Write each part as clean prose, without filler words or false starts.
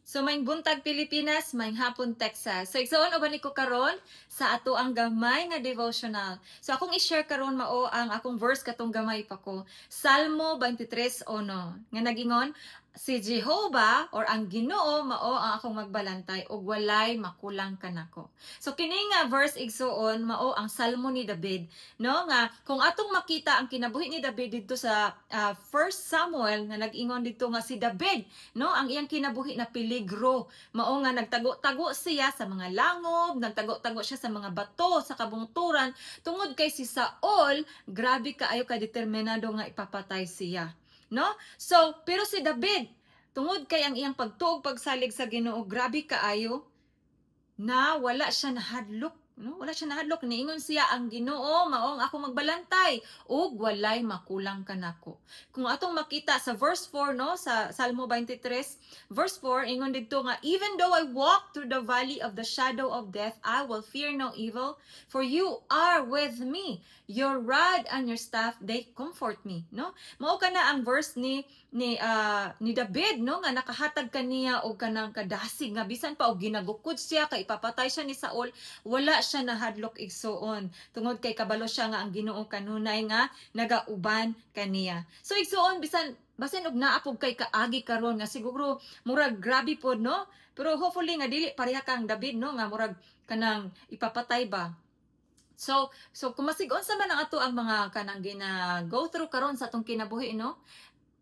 So maayong buntag, Pilipinas, maayong hapon, Texas. So igsoon, uban ko karon sa ato ang gamay nga devotional. So akong i-share karon mao ang akong verse katong gamay pa ko. Salmo 23:1 nga nagingon, "Si Jehova or ang Ginoo mao ang akong magbalantay ug walay makulang kanako." So kini nga verse, igsuon, mao ang salmo ni David, no, nga kung atong makita ang kinabuhi ni David didto sa 1 Samuel nga nag-ingon didto nga si David, no, ang iyang kinabuhi na peligro, mao nga nagtago-tago siya sa mga langob, nagtago-tago siya sa mga bato sa kabungturan tungod kay si Saul grabe kaayo ka determinado nga ipapatay siya, no? So pero si David, tungod kay ang iyang pagtuog, pagsalig sa Ginoo grabe kaayo na wala siya nahadlok, no? Wala siya nahadlok. Niingon siya, "Ang Ginoo mao ang ako magbalantay ug walay makulang kanako." Kung atong makita sa verse 4, no, sa Salmo 23 verse 4, ingon didto nga, "Even though I walk through the valley of the shadow of death, I will fear no evil, for you are with me. Your rod and your staff, they comfort me," no? Mao kana ang verse ni David, no, nga nakahatag kaniya og kanang kadasig nga bisan pa og ginagukod siya kay ipapatay siya ni Saul, wala siya nahadlok, igsuon, tungod kay kabalo siya nga ang Ginoo kanunay nga nagauban kaniya. So igsuon, bisan basin og naa pud kay kaagi karon nga siguro murag grabe pod, no, pero hopefully nga dili pareha kang David, no, nga murag kanang ipapatay ba. So kung masig unsa man ang ato ang mga kanang gina go through karon sa atong kinabuhi, no,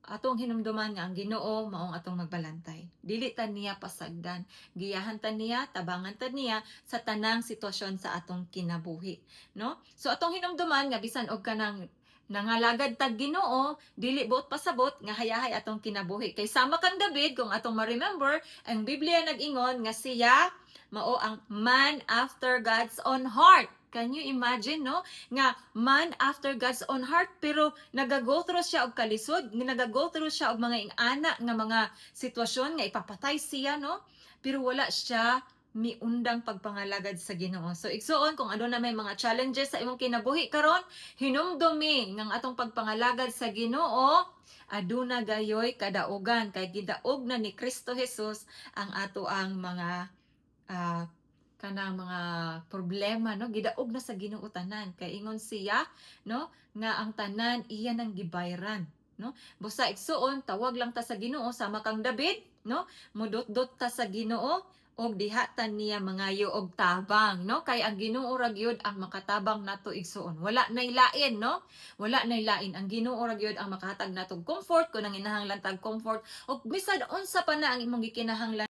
atong hinumduman nga ang Ginoo maong atong magbalantay. Dili ta niya pasagdan. Giyahan ta niya, tabangan ta niya sa tanang sitwasyon sa atong kinabuhi, no? So atong hinumduman nga bisan og kanang nangalagad tag Ginoo, dili buot pasabot nga hayahay atong kinabuhi. Kay sama kang David, kung atong ma-remember, ang Biblia nag-ingon nga siya mao ang man after God's own heart. Can you imagine, no? Nga man after God's own heart, pero nagago through siya og kalisod, nga nagago through siya og mga ingana nga mga sitwasyon nga ipapatay siya, no? Pero wala siya miundang pagpangalagad sa Ginoo. So igsuon, kung ano na may mga challenges sa imong kinabuhi karon, hinumdumi nga ang atong pagpangalagad sa Ginoo aduna gayoy kadaugan kay gidaog na ni Kristo Jesus ang ato ang mga kanang mga problema, no? Gidaog na sa Ginoo tanan kay ingon siya, no, nga ang tanan iya nang gibayran, no? Busa igsuon, tawag lang ta sa Ginoo sama kang David, no? Mudot-dot ta sa Ginoo og diha ta niya mangayo og tabang, no? Kay ang Ginoo ra gyud ang makatabang nato, igsuon. Wala nay lain, no? Wala nay lain. Ang Ginoo ra gyud ang makahatag nato og comfort kung nanginahanglan tag comfort, og bisan unsa pa na ang imong gikinahanglan.